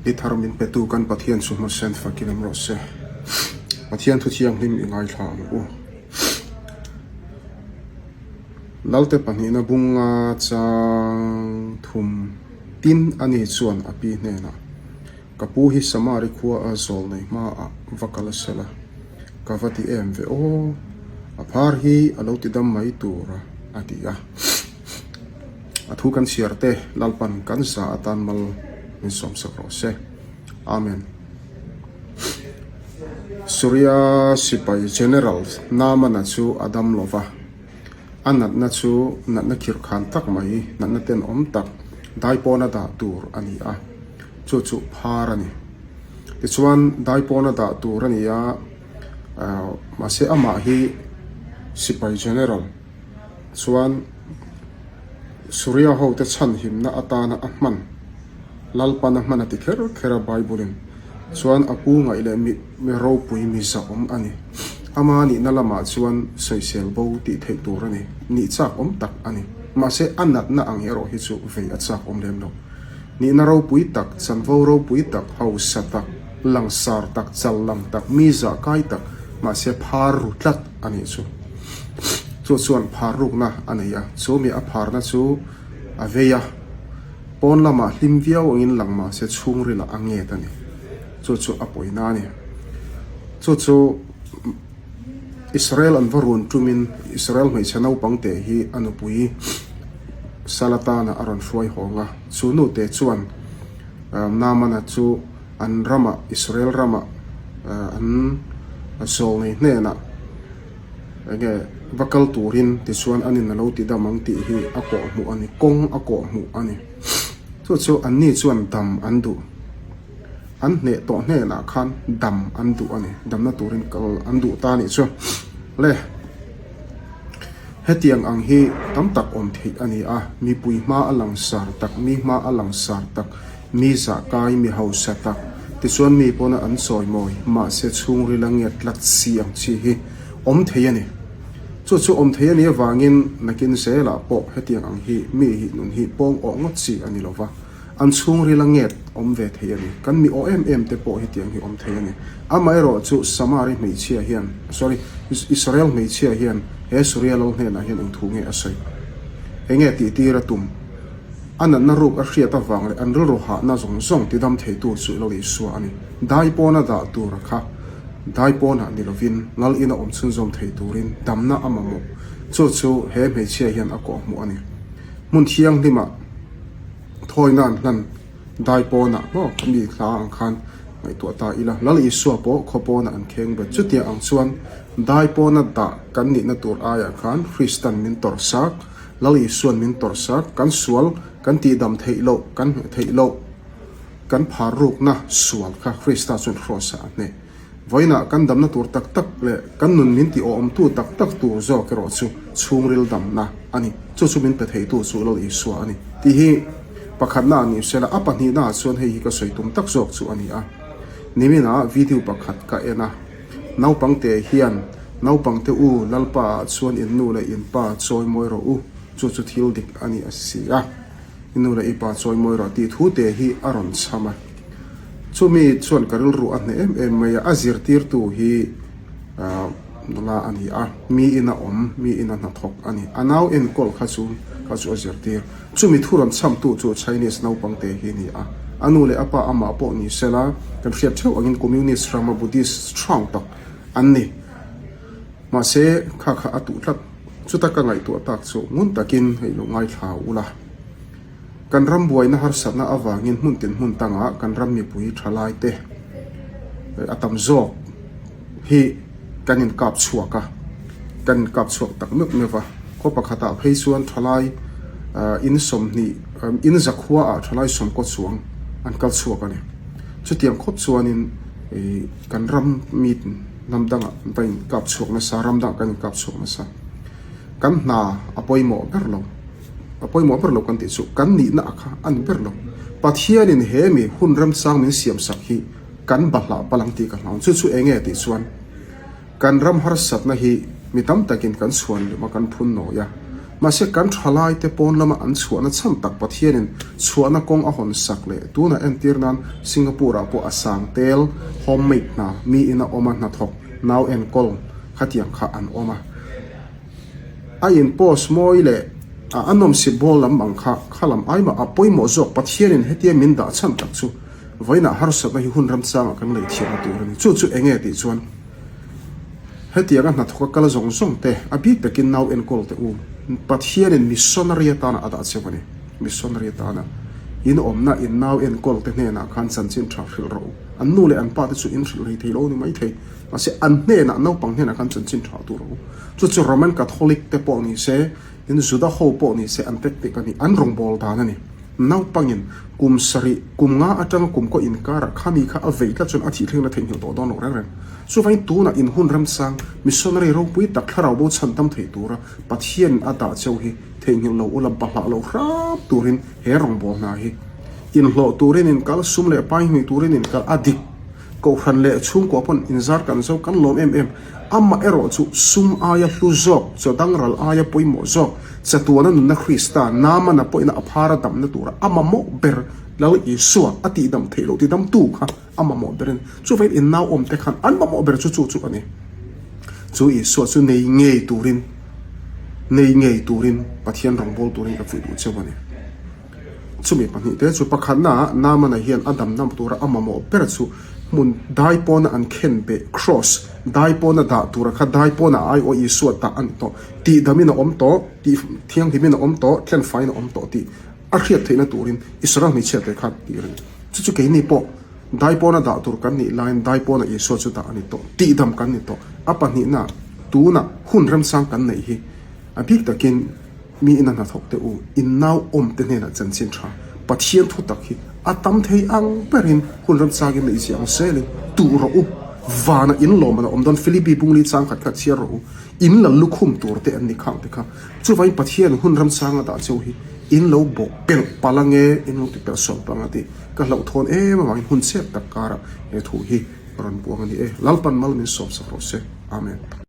Ni thar min petu kan Pathian chu hmasen fakin awm rawh se. Pathian thu thianghlim i ngaithla ang u. Lalte pahnihna bunga chang thum tin a ni chuan a pi hnenah, Ka pu hi Samari khua a zawl nei hmaah va kal a sel a, ka va ti em ve aw, a phar hi a lo ti dam mai tur a, a ti a. A thu kan chhiar te Lalpan kan za atan mal min sawmsak rawh se. Amen. Suria sipai General Naamana chu a dam lo va, a natna chu natna khirhkhan tak mai, natna tenawm tak, daipawna dah tur a ni a, chu chu phar a ni. Tichuan daipawna dah tur a ni a, mahse amah hi sipai General, Chuan Suria hote chhanhimna atana a hman, Lalpan a hman a ti kher kher a Bible-in. Chuan a pu ngaih leh mi mi ropui mi zahawm a ni. Ama nihna lamah chuan sawisel bo tih theih tur a ni. Nih chak awm tak a ni. Mahse a natna ang erawh hi chu vei a chak awm lem lo. Nihna ropui tak, chanvo ropui tak, hausa tak, langsar tak, chal lang tak, mi zah kai tak, mahse phar ru tlat a nih chu. Chu chuan phar rukna a nei a, chu mi a pharna chu a vei a, pawn lamah hlim viau angin lang mahse chhungrilah a nget a ni. Chu chu a pawina a ni. Chu chu Israel an va run tumin Israel hmeichhe naupang te hi a nupui Salatana a rawn hruai hawng a, chu nute chuan Naamana chu an ramah, Israel ramah an zawlnei hnenah enge va kal turin tichuan an in a lo ti dam ang tih hi a kawhhmuh a ni, kawng a kawhhmuh a ni. Chu chu anni chuan dam an duh. An hneh tawh hnenah khan dam an duh a ni, damna turin kal an duh ta a nih chu. Le, hetiang ang hi tam tak awm theih a ni a, mipui hma a langsar tak, mi hma a langsar tak, mi zah kai, mi hausa tak, tichuan mi pawna an chawi mawi, mahse chhungril a nget tlat si ang chi hi awm thei a ni. Chu chu awm thei a nih avangin nakin zelah pawh hetiang ang hi mi hi nun hi pawng awh ngawt chi a ni lo va. An chhungril a nget awm ve thei a ni. Kan mi aw em em te pawh hetiang hi awm thei a ni. Amaherawh chu Samari hmeichhia hian, sorry, Israel hmeichhia hian he Suria lal hnenah hian eng thu nge a sawi? Enge tih tir a tum? A natna ruk a hriat avang leh an rilru hahna zawng zawng tidam theitu chu Lal Isua a ni. Dai pawna dah tur a kha dai pawnah ni lovin Lal ina awm chhunzawm thei turin damna a mamawh. Chu chu he hmeichhia hian a kawhhmuh a ni. Hmun thianghlimah. Thawina an hlan dai pawnah maw mi hla ang khan ngaihtuah ta ila. Lal Isua pawh khaw pawnah an kheng bet. Chutiang ang chuan dai pawna dah kan nihna tur aiah khan Kristan min tawrh sak, Lal Isuan min tawrh sak, kan sual kan tihdam theih loh, kan hmeh theih loh, kan phar rukna sual kha Krista chuan hrawsa a hneh. Vawiinah kan damna tur tak tak leh kan nun min ti awmtu tak tak tur zawk erawh chu chhungril damna a ni. Chu chu min pe theitu chu Lal Isua a ni tih hi pakhatna a ni sela, a pahnihna ah chuan hei hi ka sawi tum tak zawk chu a ni a. Niminah video pakhat ka en a, naupangte hian naupangte u Lalpa ah chuan in nu leh in pa chawi mawi rawh u, chu chu thil dik a ni a si a. I nu leh i pa chawi mawi rawh tih thu te hi a rawn chham a. Chumi chuan ka rilru a hneh em em mai a, a zirtirtu hi nula a ni a, mi ina awm, mi ina hnathawk a ni. A nau enkawl kha chu kha chu a zirtir. Chumi thu rawn chhamtu chu Chinese naupang te hi a ni a. A nu leh a pa amah pawh ni sela, kan hriat theuh angin Communist rama Buddhist strong tak an ni. Mahse, kha kha a tuh tlat. Chuta ka ngaihtuah tak chu ngun takin hei lo ngaithla ula. Kan ram buaina harsatna avangin hmun tin hmun tangah kan ram mipui thalai te a tam zawk hi kan inkap chhuak a, kan inkap chhuak tak meuh meuh va. Khaw pakhatah phei chuan thalai in 20, in zakhua ah thalai sawmkaw chuang an kal chhuak a ni. Chutiang khawp chuanin kan ram mi Hnam dangah kan va inkap chhuak nasa, ram dangah kan inkap chhuak nasa. Kan hna a pawimawh ber lo, a pawimawh ber lo kan tih chu kan nihna a kha a ni ber lo. Pathianin he mi hun remchang min siamsak hi kan bahlah palh ang tih ka hlauh. Chu chu eng nge tih chuan kan ram harsatna hi mi tam takin kan chhuan lem a, kan phun nawi a. Mahse kan thalaite pawn lama an chhuahna chhan tak Pathianin chhuahna kawng a hawn sak leh tunah entir nan Singapore ah pawh a sang tel homemade hna mi ina awm a hnathawk nau enkawl khatiang kha an awm a. A in post mawi leh a nawmsip bawl lam ang kha kha lam aimah a pawimawh zawk Pathianin hetia min dah chhan tak chu vawiinah harsatna hi hun ramchangah kan lei thiamna tur a ni. Chu chu enge tih chuan Hetianga hnathawka kal zawng zawng te, a bik takin nau enkawl teh u. Pathianin missionary atana a dah cheu a ni. Missionary atana in awmna in nau enkawl te hnenah khan chanchin tha hrilh rawh u. An nu leh an pa te chu in hrilh rei thei lo ni mai thei. Mahse an hnenah, naupang hnenah khan chanchin tha tur rawh u. Chu chu Roman Catholic te pawh ni se, in Juda ho pawh ni se an tactic a ni, an rawngbâwl dan a ni. Naupangin kum sarih, kum nga atanga kum kaw inkarah khami kha a vei tlat chuan a thih thlengin a theihnghilh tawh dawn lo reng reng. Chuvangin tunah in hun ramsang, missionary ropui tak thlarau bo chhan tam thei tura Pathianin a dah cheu hi theihnghilh lo ula bahlah lo hram turin he rawngbâwl hna hi inhlawh turin in kal, sum leh pai hnuih turin in kal a dik. Kohhran leh chhungkua pawn inzar kan zo kan lawm em em. Amah erawh chu sum aia hlu zawk, chaw dangral aia pawimawh zawk, chatuana nunna Krista, Naamana pawhina a phara damna tura a mamawh ber Lal Isua a tihdam theih loh tidamtu kha a mamawh ber a ni. Chuvangin in nauawm te khan an mamawh ber chu chu chu a ni. Chu Isua chu nei ngei turin, nei ngei turin Pathian rawngbâwl turin ka fuih duh cheu a ni. Chumi pahnihte chu pakhatna Naamana hian a damna tura a mamawh ber chu hmun dai pawna an khen beh, cross, dai pawna dah tura kha dai pawna a aiawh Isua tah a ni tawh, tihdamin a awm tawh, tih thianghlimin a awm tawh, tlenfaiin a awm tawh tih a hriat theihna turin Israel hmeichhiate kha tih a ni. Chu chu keini pawh dai pawna dah tur kan nih laiin dai pawna Isua chu dah a ni tawh, tihdam kan ni tawh. A pahnihna tuna hun remsang kan neih hi a bik takin, Mi ina hnathawk teh u, in nau awm te hnenah chanchin tha, Pathian thu tak hi a tam thei ang berin hun remchangin neih zia ang zelin tuh rawh u, vana in lawm an a awm dawn, Philippi bungli chang khat kha chhiar rawh u, in la lukhum tur te an ni khang te kha, chuvangin Pathian hun remchanga dah cheu hi in lo bawh pelh palh ange, in lo ti pelh sual palh ang a ti, ka hlauhthawn em avangin hun chep tak karah he thu hi rawn buang a ni e, Lalpan mal min sawmsak rawh se, Amen.